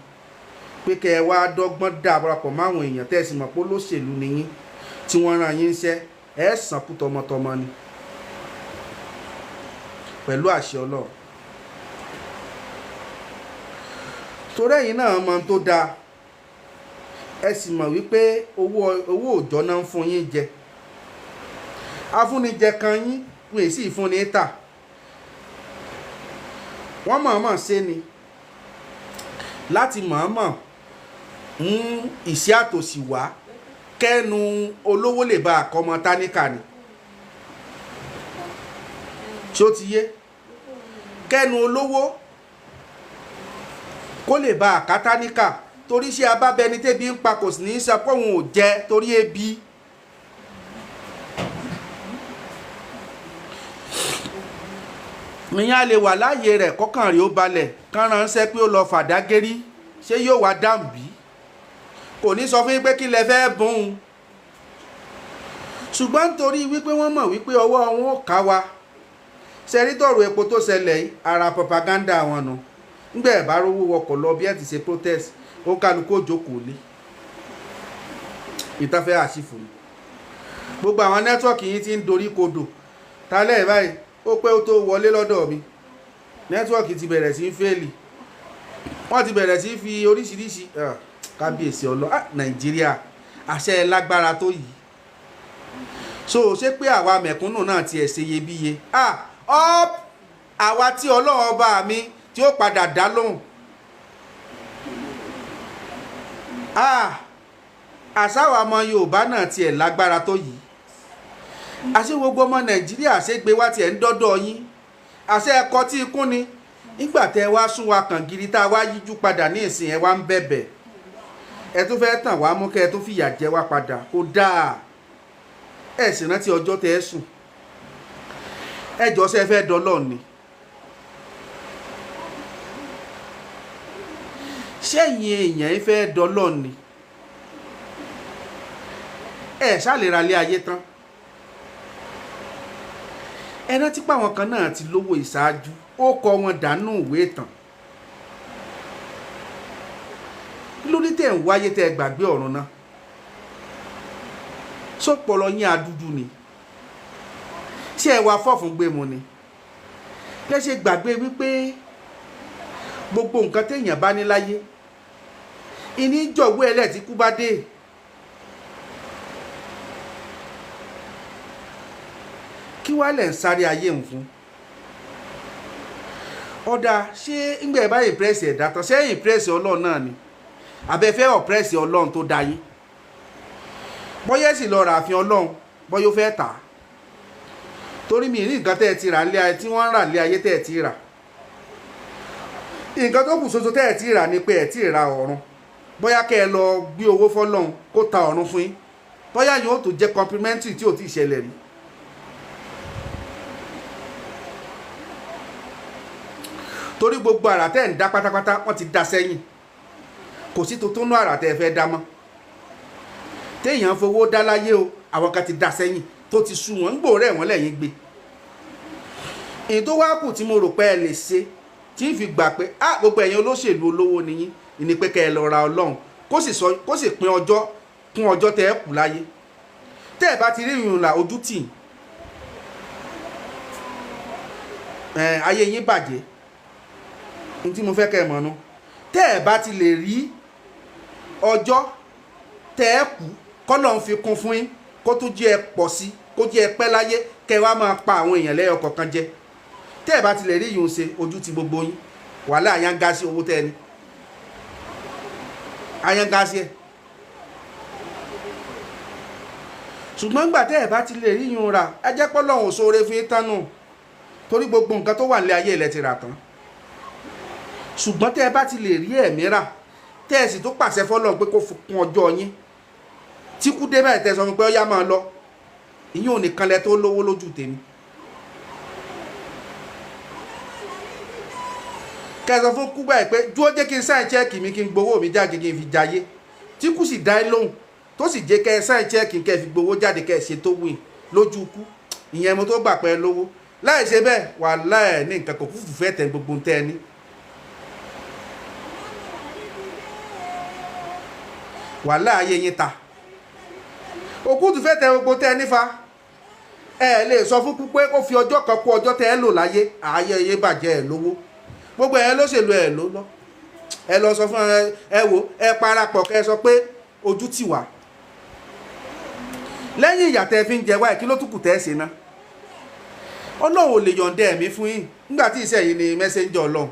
pé kẹ́ ẹ wá dọ́gbọ́n dà parapọ̀ máwọn èèyàn tẹ́ ẹ sì mọ̀ pé olóṣèlú ni yín tí wọ́n rán yín ṣẹ́, ẹ sàn kú tọmọtọmọ ni pẹ̀lú àṣẹ Ọlọ́run. Torí ẹ̀yin náà mọ ohun tó dáa, Ẹ sì mọ̀ wípé owó owó òòjọ́ náà ń fún yín jẹ. Afúnijẹ kan yín wọn èsì ìfúnni tà. Wọ́n mọ̀ọ́mọ̀ ṣe ni láti mọ̀ọ́mọ̀ mú ìṣẹ́ àtòṣì wá kẹ́nu olówó lè ba àkọ́mọ táníkà ni. Ṣé ó ti yé? Kẹ́nu olówó kó lè ba àkátáníkà, torí ṣé abábẹni tẹ́bi ń pa kò sì ní í sọ pé òun ò jẹ torí ebi. Ìyẹn a lè wà láàyè rẹ̀ kọ́kàn rí ó balẹ̀, kán ránṣẹ́ pé ó lọ fàdágérí, ṣé yóò wá dáhùn bí? Kò ní sọ fún yín pé kí lẹ fẹ́ bùn ún. Ṣùgbọ́n nítorí wípé wọ́n mọ̀ wípé ọwọ́ wọn ò ká wa, ṣe rí tọ̀rọ̀ epo tó ṣẹlẹ̀ yìí, ara propaganda wọn nù. Ńgbẹ́ ẹ̀ bá rówó wọkọ̀ lọ bí ẹ̀ ti ṣe protest, ó kálukú ó jókòó lé. Ìtafẹ́ àṣìfò ni. Gbogbo àwọn network yìí ti ń dorí kodò. Tálẹ̀ báyìí, ó pẹ́ ó tó wọlé lọ́dọ̀ mi. Network ti bẹ̀rẹ̀ sí í fail. Wọ́n ti bẹ̀rẹ̀ sí í fi oríṣiríṣi, kábíyèsí ọlọ́, Nàìjíríà, àṣẹ lágbára tó yìí. So ṣé pé àwa mẹ̀kúnnù náà tiẹ̀ ṣe iyebíye? Up àwa tí Ọlọ́run ọba mi tí ó padà dá lóhùn. Àṣà àwa ọmọ Yorùbá náà tiẹ̀ lágbára tó yìí. Àṣé gbogbo ọmọ Nàìjíríà ṣe gbé wá tiẹ̀ ń dọ́dọ̀ yín. Àṣẹ ẹ̀kọ́ tí ikú ni. Nígbà tẹ́ wá sún wa kàn gidi tá a wá yíjú padà ní ìsìn, ẹ wá ń bẹ̀bẹ̀. Ẹ tún fẹ́ tàn wá mú kẹ́ ẹ tún fìyà jẹ wá padà. Kò dáa. Ẹ sì rántí ọjọ́ tẹ́ ẹ sùn. Ẹ jọ ṣé ẹ fẹ́ dọlọ́ọ̀ ni? Ṣé ẹ̀yin èèyàn yìí fẹ́ dọlọ́ọ̀ ni? Ẹ ṣá lè ra ilé ayé tán. Ẹ rántí pé àwọn kan náà ti lówó ìṣáájú, ó kọ wọn dànù ìwé ìtàn. Kí ló dé tẹ̀ ń wáyé tẹ́ ẹ gbàgbé ọ̀run náà? Sọ́pọ̀lọ yín adúdú ni? Ṣé ẹ wá fọ́ọ̀fún gbé mu ni? Lẹ́sẹ̀ gbàgbé wípé gbogbo nǹkan téèyàn bá ní láyé, ìní jọ̀wọ́ ẹlẹ́tì kú bá dé. Kí wá lẹ̀ ń sáré ayé ń fún? Ọ̀dà ṣé ńgbẹ́ bá impress ẹ̀dá tán, ṣé impress Ọlọ́run náà ni? Àbẹ fẹ́ oppress Ọlọ́run tó dá yín? Bọ́yẹ́ sì lọ rà àfin Ọlọ́run, bọ́yọ́ ó fẹ́ tà á. Torí mi ní nǹkan tẹ́ ẹ ti rà nílé ayé tí wọ́n ń rà nílé ayé tẹ́ ẹ ti rà. Nǹkan tó kù ṣoṣo tẹ́ ẹ ti rà ni pé ẹ ti ra ọ̀run. Bóyá kẹ́ ẹ lọ gbé owó fọ́lọ́run kó ta ọ̀run fún yín. Bóyá yóò tó jẹ́ complimentary tí ò tí ì ṣẹlẹ̀ rí. Torí gbogbo àrà tẹ́ ẹ̀ ń dá pátápátá wọ́n ti dá sẹ́yìn. Kò sí tuntun nú àrà tẹ́ ẹ fẹ́ dá mọ́. Téèyàn fowó dá láyé o, àwọn kan ti dá sẹ́yìn tó ti sú wọn, ń gbòòrò ẹ̀wọ̀n lẹ́yìn gbé. Èyí tó wá kù tí mo rò pé ẹ lè ṣe tí ń fi gbà pé gbogbo ẹ̀yin olóṣèlú olówó ni yín, ìní pé kẹ́ ẹ lọ ra Ọlọ́run kó sì pín ọjọ́ kún ọjọ́ tẹ́ ẹ kù láyé. Tẹ́ ẹ bá ti rí ìrùn là ojú tì ẹ̀ ayé yín bàjẹ́. Ní tí mo fẹ́ kẹ́ ẹ mọ̀ nu. Tẹ́ ẹ bá ti lè rí ọjọ́ tẹ́ ẹ kú kọ́lọ́run fi kún fún yín kó tún jẹ́ ẹ pọ̀ sí, kó jẹ́ ẹ pẹ́ láyé, kẹ́ ẹ wá máa pa àwọn èèyàn lẹ́yọ kọ̀ọ̀kan jẹ. Tẹ́ ẹ bá ti lè rí ìyún ṣe, ojú ti gbogbo yín. Wàhálà àyànga sí owó tẹ́ ẹ ní. Àyànga sí ẹ. Ṣùgbọ́n nígbà tẹ́ ẹ bá ti lè rí ìyún rà, ẹ jẹ́ pé Ọlọ́run ò ṣoore fún yín tán nù. Torí gbogbo nǹkan tó wà nílé ayé ilẹ̀ ti rà tán. Ṣùgbọ́n tẹ́ ẹ bá ti lè rí ẹ̀mí rà, tẹ́ ẹ sì tó pàṣẹ fọ́lọ́run pé kó kún ọjọ́ yín. Tí kú dé báyìí tẹ́ ẹ sọ fún pé ó yá máa lọ. Ìyún ò nìkan lẹ tó lówó lójú tèmi. Kẹ́ ẹ sọ fún kú báyìí pé dúró jẹ́ kí n sign check mi kí n gbowó mi jáde kí n fi jayé. Tí kú sì dá ẹ lóhùn, tó sì jẹ́ kẹ́ ẹ sign check kẹ́ ẹ fi gbowó jáde kẹ́ ẹ ṣe tó wù yín lójú kú. Ìyẹn mo tó gbà pé ẹ lówó. Láì ṣe bẹ́ẹ̀, wàláhì ní nǹkan kò kúfù fẹ́ tẹ gbogbo ohun tẹ́ ẹ ní. Wàhálà ayé yín ta. Òkútù fẹ́ tẹ gbogbo tẹ́ ẹ nífa. Ẹ lè sọ fún kú pé kó fi ọjọ́ kan kú ọjọ́ tẹ́ ẹ lò láyé, ayé yín bàjẹ́ ẹ lówó. Gbogbo ẹ lóṣèlú ẹ ló lọ. Ẹ lọ sọ fún ẹ, ẹ wò, ẹ parapọ̀ kẹ́ ẹ sọ pé Ojú tì wá lẹ́yìn ìyà tẹ́ fi ń jẹ wá ẹ̀, kí ló tún kù tẹ́ ẹ ṣe ná? Ọlọ́run ò lè yọ̀ǹda ẹ̀mí fún yín nígbà tí iṣẹ́ yìí ni messenger Ọlọ́run.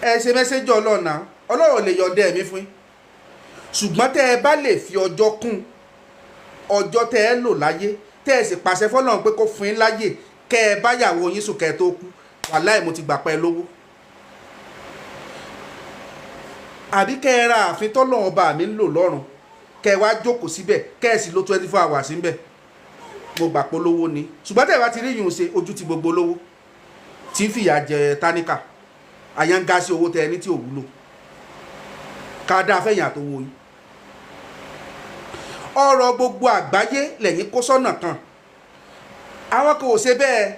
Ẹ ṣe messenger Ọlọ́run náà, Ọlọ́run ò lè yọ̀ǹda ẹ̀mí fún yín. Ṣùgbọ́n tẹ́ ẹ bá lè fi ọjọ́ kún ọjọ́ tẹ́ ẹ lò láyé, tẹ́ ẹ sì pàṣẹ fọ́lọ́run pé kó fún yín láyè kẹ́ ẹ báyàwó yín sùn kẹ́ ẹ tó kú, wàláì mo ti gbà pẹ́ lówó. Àbí kẹ́ ẹ ra ààfin tọ́lọ́run ọba mi ń lò lọ́run, kẹ́ ẹ wá jókòó síbẹ̀, kẹ́ ẹ sì lo 24 hours níbẹ̀, mo gbà pé olówó ni. Ṣùgbọ́n tẹ́ ẹ bá ti rí yìí ń ṣe, ojú ti gbogbo olówó tí ń fìyà jẹ táníkà, àyànga sí owó tẹ ẹni tí ò wúlò ká dáa fẹ̀yìn àtowó yín. Ọ̀rọ̀ gbogbo àgbáyé lẹ́yìn kó sọ́nà kan, àwọn kò ṣe bẹ́ẹ̀.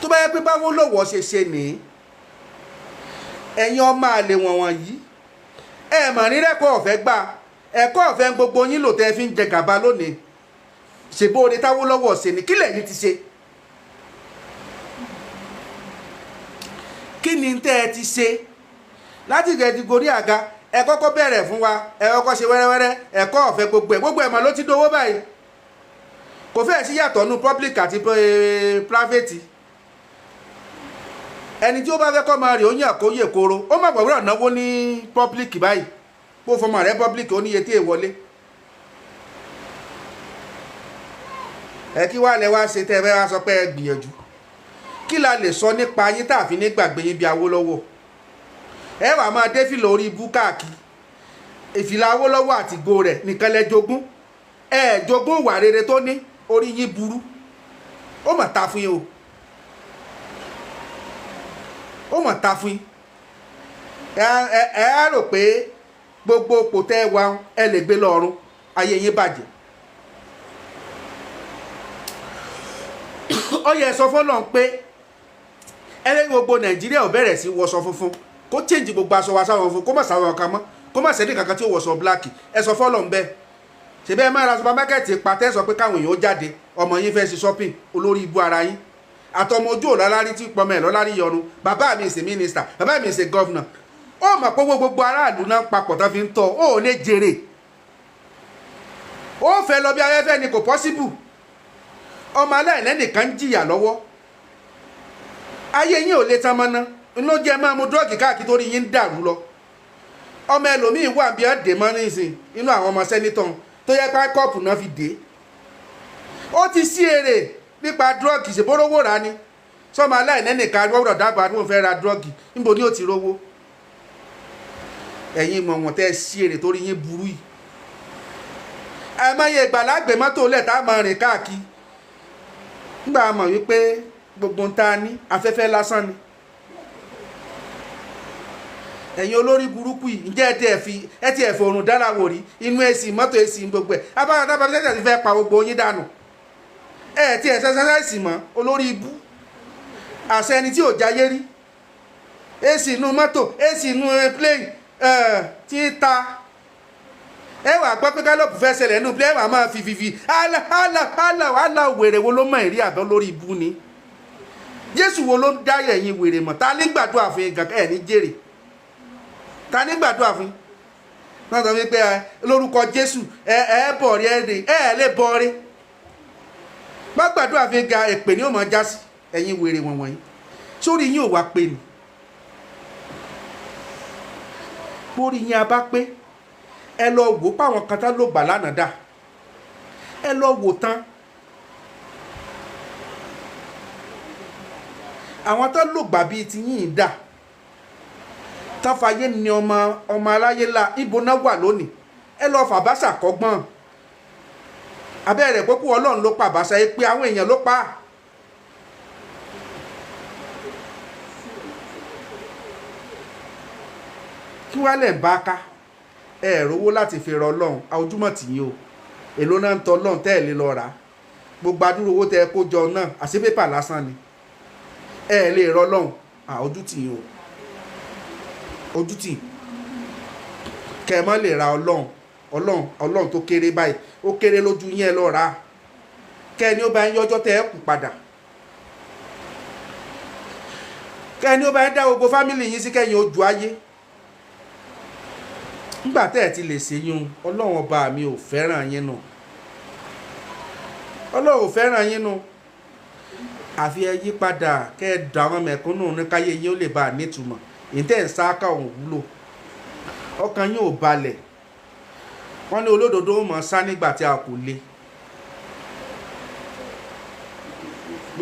Tó bá yẹ pé báwo lọ́wọ́ ṣe ṣe nìí, ẹ̀yin ọmọ àlè wọ̀nwọ̀n yìí, ẹ mọ̀ rírẹ́kọ̀ ọ̀fẹ́ gbà, ẹ̀kọ́ ọ̀fẹ́ gbogbo yín lò tẹ́ fi ń jẹ gàba lónìí. Ṣèbó oore táwọn lọ́wọ́ ṣe ni, kí lẹ̀yin ti ṣe? Kí ni tẹ́ ẹ ti ṣe láti ìgbà tí gorí àga? Ẹ kọ́kọ́ bẹ̀rẹ̀ fún wa, ẹ kọ́kọ́ ṣe wẹ́rẹ́wẹ́rẹ́ ẹ̀kọ́ ọ̀fẹ́, gbogbo ẹ̀ gbogbo ẹ̀ mọ̀ ló ti dowó báyìí. Kò fẹ́ẹ̀ sí yàtọ̀ nù public àti private. Ẹni tí ó bá fẹ́ kọ́ máa rí ó yàn kó yè koro, ó má gbọ́dọ̀ náwó ní public báyìí. Kó fọmọ rẹ public, ó níye tí è wọlé. Ẹ kí wàá lẹ wá ṣe tẹ́ ẹ fẹ́ wá sọ pé ẹ gbìyànjú? Kí la lè sọ nípa yín tá a fi ní gbàgbé yín bí Awólọ́wọ̀? Ẹ wàá máa dé fìlà orí ibú káàkiri. Ìfìlà Awólọ́wọ̀ àti ìgò rẹ̀ nìkan lẹ jogún, ẹ jogún ìwà rere tó ní. Orí yín burú, ó mà ta fún yín o, ó mà ta fún yín. Ẹ á rò pé gbogbo òpò tẹ́ ẹ wà, ẹ lè gbé lọ́rùn ayé yín bàjẹ́. Ó yẹ sọ fọlọ́n pé ẹlẹ́yìn gbogbo Nàìjíríà ò bẹ̀rẹ̀ sí wọṣọ funfun, kó change gbogbo aṣọ wa sáwọn funfun, kó má sáwọn kan mọ́, kó má sẹ́ni kankan tí ó wọṣọ black. Ẹ sọ fọlọ́n bẹ́ẹ̀. Ṣèbẹ́ ẹ máa ra supermarket patẹ́, sọ pé káwọn èèyàn ó jáde, ọmọ yín fẹ́ ṣe shopping. Olórí ibú ara yín àtọmọ ojú òlálárí tí pọmọ ẹ̀ lọ́lárí yọnu. Bàbá mi ṣe minister, bàbá mi ṣe governor. Ó mọ̀ pé owó gbogbo aráàlú náà papọ̀ tán fi ń tọ́ ó lè jèrè. Ó fẹ́ lọ bí afẹ́fẹ́ ni, kò possible. Ọmọ aláìlẹ́nìkan ń jìyà lọ́wọ́, ayé yín ò lè tán mọ́ná ló jẹ́ máa mu drug káàkiri torí yín ń dàrú lọ. Ọmọ ẹlòmíín wà bí ẹ dè mọ́ nísìn inú àwọn ọmọ senator tó yẹ pé kọ́ọ̀pù náà fi dé. Ó ti sí èrè nípa drug, ṣèbórówó rà ni. Sọmọ aláìlẹ́nìkan gbọ́dọ̀ dábàá tí wọ́n fẹ́ ra drug, níbo ni ó ti rówó? Ẹ̀yin mọ̀ wọ́n tẹ́ ẹ sí èrè torí yín burú yìí. Àìmọye ìgbà lágbè mọ́tò lẹ̀ tá a máa rìn káàkiri nígbà mọ̀ wípé gbogbo ń ta ní afẹ́fẹ́ lásán ni. Ẹ̀yin olórí burúkú yìí, ǹjẹ́ ẹ ti ẹ̀ fòrùn dára wò rí inú èsì mọ́tò, èsì gbogbo ẹ̀ abáyọ̀ dábàá tẹ́tẹ̀ ti fẹ́ pa gbogbo yín dànù? Ẹ ti ẹ̀ ṣẹṣẹṣẹṣì mọ́, olórí ibú àṣẹ ẹni tí ò jáyé rí. Èsì inú mọ́tò, èsì inú plane tí ń ta, ẹ wà gbọ́ pé gallop fẹ́ ṣẹlẹ̀ nínú plane, ẹ wà máa fi fi fi àlà àlà àlà àlà. Wèrè wo ló mọ̀ ìrí àbẹ́? Lórí ibú ni. Jésù wo ló ń dá ẹ̀yin wèrè mọ̀? Ta ní gbàdúrà fún yín gàgà ẹ̀ ní jèrè? Ta ní gbàdúrà fún yín náà sọ wípé ẹ lórúkọ Jésù, ẹ ẹ bọ̀ rí, ẹ rè ẹ ẹ lè bọ̀ rí bá gbàdúrà fún yín ga, èpè ní ó máa já sí. Ẹ̀yin wèrè wọ̀nyí, sórí yín ò wá pé ni? Pórí yín a bá pé, ẹ lọ wò páwọn kan tá ló gbà lánàá dà, ẹ lọ wò tán. Àwọn tó lò gbà bíi ti yín dà, tán fàyè ní ọmọ ọmọ aráyé la, ibo náà wà lónìí? Ẹ lọ fàbáṣà kọ́gbọ́n abẹ́rẹ́ pópó. Ọlọ́run ló pa àbáṣà yìí pé àwọn èèyàn ló pa á. Kí wàá lẹ̀ ń bá ká ẹ rówó láti fi rọ Ọlọ́run àwòjúmọ̀ tì yín o. Èló náà ń tọ́ Ọlọ́run tẹ́ ẹ̀ lè lọ rà á? Gbogbo adúrò owó tẹ́ ẹ kó jọ náà, àṣé pépà lásán ni. Ẹ lè rọ Ọlọ́run àwòjú tì yín o, ojú tì kẹ́ ẹ mọ́ lè ra Ọlọ́run. Ọlọ́run, Ọlọ́run tó kéré báyìí, ó kéré lójú yín. Ẹ lọ rà á, kẹ́ ẹ ní ó bá ń yọjọ́ tẹ́ ẹ kù padà. Kẹ́ni ó bá ń dá gbogbo family yín sí kẹ́yìn ojú ayé nígbà tẹ́ ẹ̀ ti lè ṣe yún. Ọlọ́run ọba mi ò fẹ́ràn yín nù, Ọlọ́run ò fẹ́ràn yín nù. Àfi ẹ yí padà, kẹ́ ẹ dà àwọn mẹ̀kúnnù ní káyé yín ó lè bá a nítumọ̀. Èyí tẹ́ ẹ̀ ń sáká òun wúlò, ọkàn yín ò balẹ̀. Wọ́n ní olódodo ó mọ̀ sá nígbà tí a kò le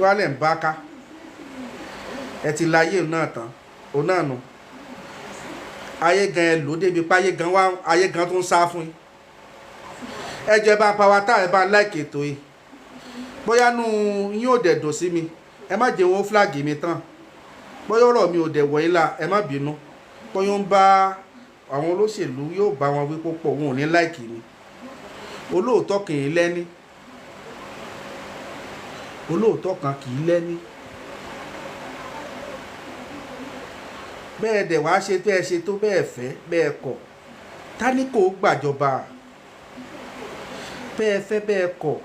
wálẹ̀ ń bá ká. Ẹ ti la ayé náà tán, òun náà nù. Ayé gan ẹ lò débi pé ayé gan wá, ayé gan tó ń sá fún yín. Ẹ jẹ́ bá power tá ẹ bá like ètò yìí. Bóyá nù yín ò dẹ̀ dùn sí mi, ẹ má jẹ́ wọn flag mi tán. Bóyá ọ̀rọ̀ mi ò dẹ̀ wọ̀ yín la, ẹ má bínú. Bóyá ó ń bá àwọn olóṣèlú, yóò bá wọn wí púpọ̀, wọn ò ní like mi. Olóòótọ́ kì í lẹ́ni, olóòótọ́ kan kì í lẹ́ni. Bẹ́ẹ̀ dẹ̀ wá ṣe tó ẹ ṣe tó bẹ́ẹ̀ fẹ́ bẹ́ẹ̀ kọ̀, táníkò gbàjọba. Bẹ́ẹ̀ fẹ́ bẹ́ẹ̀ kọ̀,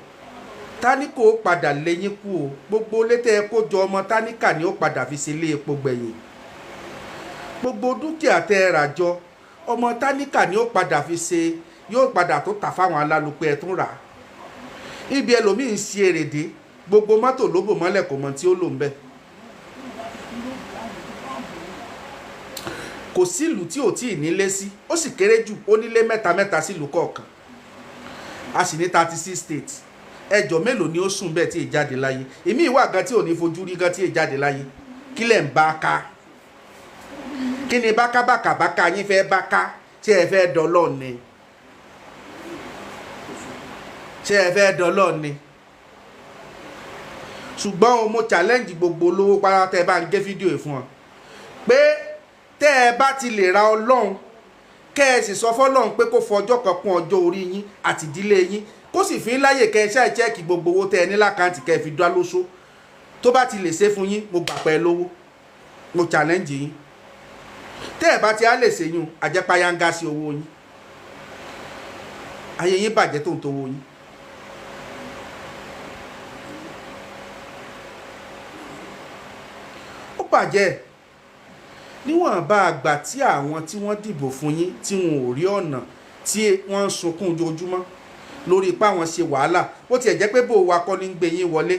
táníkò padà lẹ́yìn kú o. Gbogbo létẹ́ ẹ kó jọ, ọmọ táníkà ni ó padà fi ṣe ilé epo gbẹ̀yìn. Gbogbo dúkìá tẹ́ ẹ rà jọ, ọmọ táníkà ni ó padà fi ṣe, yóò padà tó tà fáwọn alálùpẹ̀ ẹ̀ tún rà á. Ibi ẹlòmíín ṣe èrèdè, gbogbo mọ́tò ló bò mọ́lẹ̀, kò mọ̀ tí ó lò ń bẹ̀. Kò sílùú tí ò tí ì nílé sí, ó sì kéré jù ó nílé mẹ́ta mẹ́ta sílùú kọ̀ọ̀kan. A sì ní 36 states. Ẹjọ́ mélòó ni ó sùn bẹ́ẹ̀ tí ì jáde láyé? Èmi ìwà gan tí ò ní fojú rí gan tí ì jáde láyé. Kí lẹ̀ ń bá ká? Kí ni bákábàkà báká yín fẹ́ bá ká? Tí ẹ fẹ́ dọ́lọ́ ni, ṣé ẹ fẹ́ dọ́lọ́ ni? Ṣùgbọ́n o, mo challenge gbogbo olówó pátá tẹ́ ẹ bá ń gé fídíò yìí fún ọ pé tẹ́ ẹ bá ti lè ra Ọlọ́run, kẹ́ ẹ sì sọ fọ́lọ́run pé kó fọjọ́ kan kún ọjọ́ orí yín àti ìdílé yín, kó sì fi ń láyè kẹ́ ẹ ṣáà check gbogbo owó tẹ́ ẹ ní l'account, kẹ́ ẹ fi dá lóṣó, tó bá ti lè ṣe fún yín, mo gbà pẹ́ lówó. Mo challenge yín. Tẹ́ ẹ bá ti á lè ṣe yún, àjẹpáyánga sí owó yín, ayé yín bàjẹ́ tó ń towó yín. Ó bàjẹ́ níwọ̀n bá àgbà tí àwọn tí wọ́n dìbò fún yín tí wọn ò rí ọ̀nà, tí wọ́n ń sunkún ojoojúmọ́ lórí ipá wọn ṣe wàhálà. Bó tiẹ̀ jẹ́ pé bó wa kọ́ ní ń gbé yín wọlé,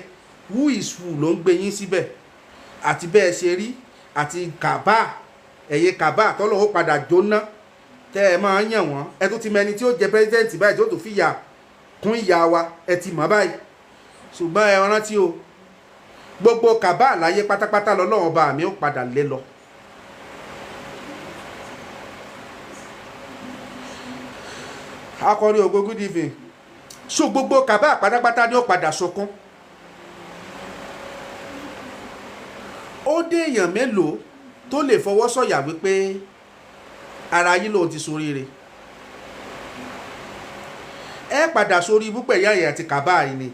who is who ló ń gbé yín síbẹ̀, àti bẹ́ẹ̀ ṣe rí àti kàbá ẹ̀yẹ kàbá tọ́lọ́ ó padà jóná tẹ́ ẹ máa ń yàn wọ́n. Ẹ tó ti mẹni tí ó jẹ president báyìí tí ó tó fìyà kún ìyá wa, ẹ ti mọ̀ báyìí. Ṣùgbọ́n ẹ rántí o, gbogbo kàbá àláyé pátápátá lọ́lọ́run ọba mi ó padà lé lọ. Akọrin ògo, good evening. So gbogbo kàbá pátápátá ni ó padà sunkún. Ó dé èèyàn mélòó tó lè fọwọ́ sọ̀yà wípé ara yín lòun ti soríire? Ẹ padà sórí ibú pẹ̀lú àyè àti kàbá yìí ni.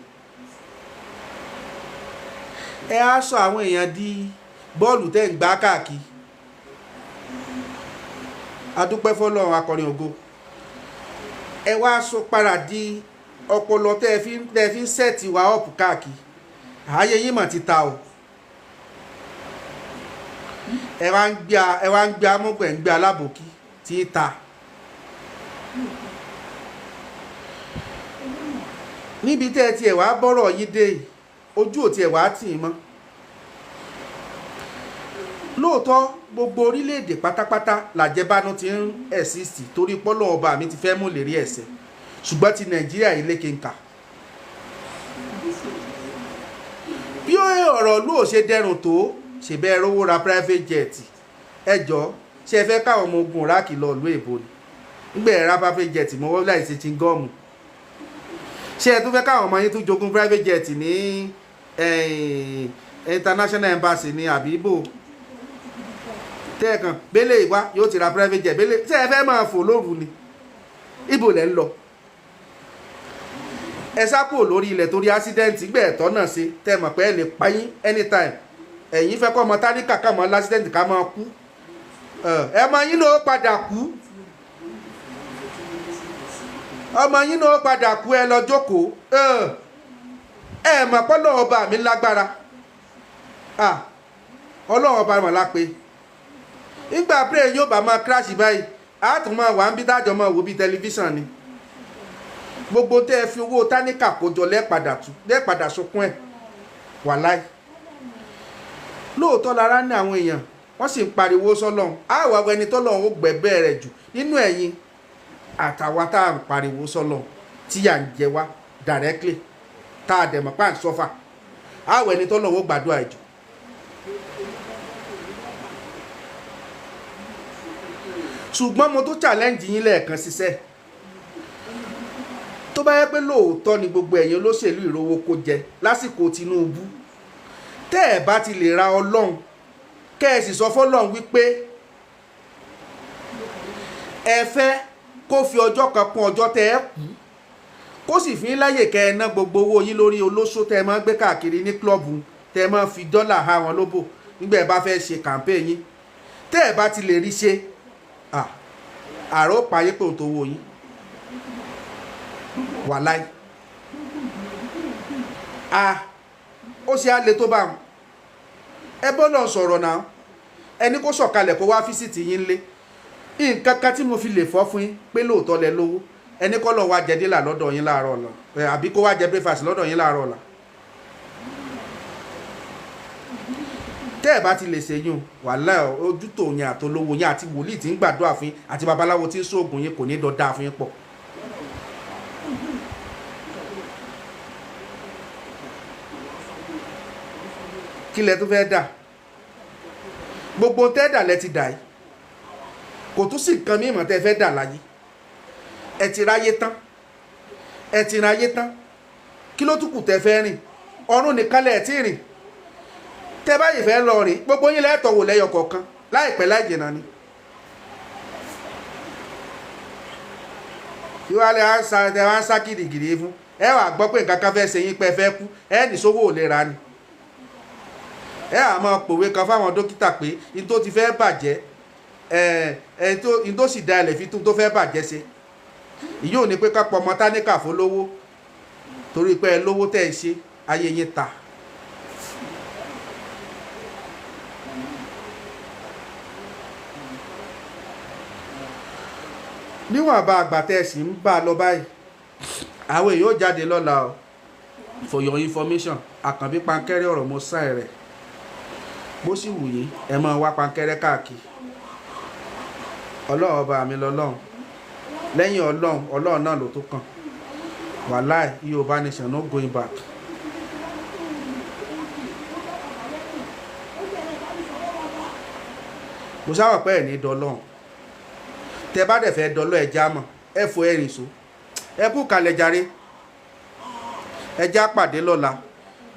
Ẹ á sọ àwọn èèyàn di bọ́ọ̀lù tẹ́ ń gbá káàkiri. Adúpẹ́ fọlọ́run. Akọrin ògo, ẹ wá sọ padà di ọpọlọ tẹ́ ẹ fi ń set wa up káàkiri. Ààyè yín mà ti ta o. Ẹ wá ń gbé amúgbẹ̀, ń gbé alábòkí tí í ta níbi tẹ́ ẹ tiẹ̀ wá bọ́rọ̀ yín dé yìí, ojú ò tiẹ̀ wá tì í mọ́. Lóòótọ́, gbogbo orílẹ̀-èdè pátápátá làjẹbánu ti ń exist torí pọ́lọ́ ọba mi ti fẹ́ mú lérí ẹ̀sẹ̀, ṣùgbọ́n ti Nàìjíríà yìí lékè ń kà. Bí ọ̀rọ̀ ìlú ò ṣe dẹrùn tó, ṣe bẹ́ẹ̀ rówó ra private jet. Ẹ jọ, ṣe ẹ fẹ́ káwọn ọmọ ogun Iraq lọ ìlú èbó ni? Nígbà ẹ ra private jet mọ́wọ́ láì ṣe chingọ́ọ̀mù, ṣé ẹ tún fẹ́ káwọn ọmọ yín tún jogún private jet ní international embassy ní àbí ibo tẹ́ẹ̀kan bẹ́lẹ̀ ìwá yóò ti ra private jet bẹ́lẹ̀? Ṣé ẹ fẹ́ máa fò lóru ni? Ibo lẹ́ ń lọ? Ẹ sá kúrò lórí ilẹ̀ torí accident gbẹ̀ ẹ̀tọ́ náà ṣe tẹ́ mọ̀ pé ẹ lè pa yín anytime. Ẹ̀yin fẹ́ kọ́ ọmọ táníkà ká mọ́ l'accident ká máa kú, ẹ mọ yín náà ó padà kú, ọmọ yín náà ó padà kú. Ẹ lọ jókòó. Ẹ mọ̀ pọ́lọ́ ọba mi lágbára. Ọlọ́run ọba mọ̀ lápé nígbà pray yóò bá máa crash báyìí, á tún máa wà ń bí dájọ́ máa wò bí tẹlifíṣàn ni. Gbogbo tẹ́ ẹ fi owó táníkà kójọ lẹ́ẹ̀padà tú lẹ́ẹ̀padà sunkún ẹ̀, wàláì. Lóòótọ́ lára ní àwọn èèyàn, wọ́n sì ń pariwo sọ́lọ́run. Á wà wọ ẹni tọ́lọ́run ó gbẹ̀bẹ́ rẹ̀ jù nínú ẹ̀yin àtàwa tá à ń pariwo sọ́lọ́run tí à ń jẹ wá directly, tá a dẹ̀ mọ̀ pa à ń sọ́fà. Á wọ ẹni tọ́lọ́run ó gbàdúrà ẹ̀ jù. Ṣùgbọ́n mo tó challenge yín lẹ́ẹ̀kan ṣiṣẹ́, tó bá yẹ pé lóòótọ́ ni gbogbo ẹ̀yin olóṣèlú ìrówó kó jẹ lásìkò Tinubu, tẹ́ ẹ̀ bá ti lè ra Ọlọ́run, kẹ́ ẹ sì sọ fọ́lọ́run wípé ẹ fẹ́ kó fi ọjọ́ kan kún ọjọ́ tẹ́ ẹ kú, kó sì fi ń láyè kẹ́ ẹ ná gbogbo owó yín lórí olóṣó tẹ́ ẹ máa ń gbé káàkiri ní klọ́ọ̀bù, tẹ́ ẹ máa ń fi dọ́là há wọn lóbò nígbà ẹ bá fẹ́ ṣe kàǹpé yín, tẹ́ ẹ bá ti lè rí ṣe, àrò payé pé òun tó wo yín, wàláì. Ó ṣe á le tó bá wọn. Ẹ bọ́ lọ sọ̀rọ̀ náà, ẹni kó sọ̀kalẹ̀ kó wá físìtì yín lé. Nǹkan kan tí mo fi lè fọ́ fún yín pé lóòótọ́ lẹ lówó, ẹni kọ́ lọ wá jẹ dílà lọ́dọ̀ yín láàárọ̀ ọ̀la, àbí kó wá jẹ breakfast lọ́dọ̀ yín láàárọ̀ ọ̀la. Tẹ́ ẹ̀ bá ti lè ṣèyún, wàhálà ojú tó yín àtolówó yín àti wòlíì tí ń gbàdúrà fún yín àti babaláwo tí ń ṣoògùn yín kò ní dọ̀ dáa fún yín pọ̀. Kí lẹ tó fẹ́ dà? Gbogbo tẹ́ dà lẹ ti dà yìí, kò tún sí nǹkan mímọ̀ tẹ́ fẹ́ dà láyé. Ẹ ti ráyé tán, ẹ ti ráyé tán. Kí ló tún kù tẹ́ fẹ́ rìn? Ọ̀run nìkan lẹ̀ tí rìn. Tẹ́ báyìí fẹ́ lọ rìn, gbogbo yín lẹ́tọ̀ wò lẹ́yọ kọ̀ọ̀kan láìpẹ́ láì jìnnà ni. Ìwálẹ̀ á sa ẹ wá ń sá kìrìkìrì fún ẹ, wà gbọ́ pé nǹkan kan fẹ́ ṣe yín pé ẹ fẹ́ kú, ẹ ní sówó ò lè ra ni. Ẹ à máa pòwe kan fáwọn dókítà pé n tó ti fẹ́ bàjẹ́, ẹ ẹ n tó sì da ilẹ̀ fi tún tó fẹ́ bàjẹ́ ṣe. Ìyóò ní pé ká pọ̀ ọmọ táníkà fún lówó, torí pé ẹ lówó tẹ́ ẹ ṣe ayé yín ta. Níwọ̀n bá àgbà tẹ́ ẹ sì ń bá a lọ báyìí, àwọn èèyàn ó jáde lọ́la o. For your information, Àkànbí pankẹ́rẹ́ ọ̀rọ̀ mo sáì rẹ̀, bó sì wù yín ẹ máa wá pankẹ́rẹ́ káàkiri. Ọlọ́run ọba mi lọ́lọ́run, lẹ́yìn Ọlọ́run, Ọlọ́run náà ló tó kàn. Wàláì, Yorùbá nation, no going back. Mo sábà pẹ́ ẹ̀ ní dọ́lọ́run. Tẹ bá dẹ̀ fẹ́ dọ́lọ́, ẹ já mọ̀, ẹ fo ẹ̀rìn so, ẹ kú kalẹ̀ jàre. Ẹ já pàdé lọ́la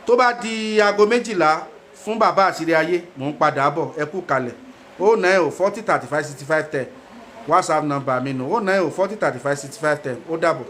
tó bá di aago 12 fún bàbá àṣírí ayé. Mò ń padà bọ̀, ẹ kú kalẹ̀. 090 40 35 65 10, WhatsApp number mi nù, 090 40 35 65 10. Ó dàbọ̀.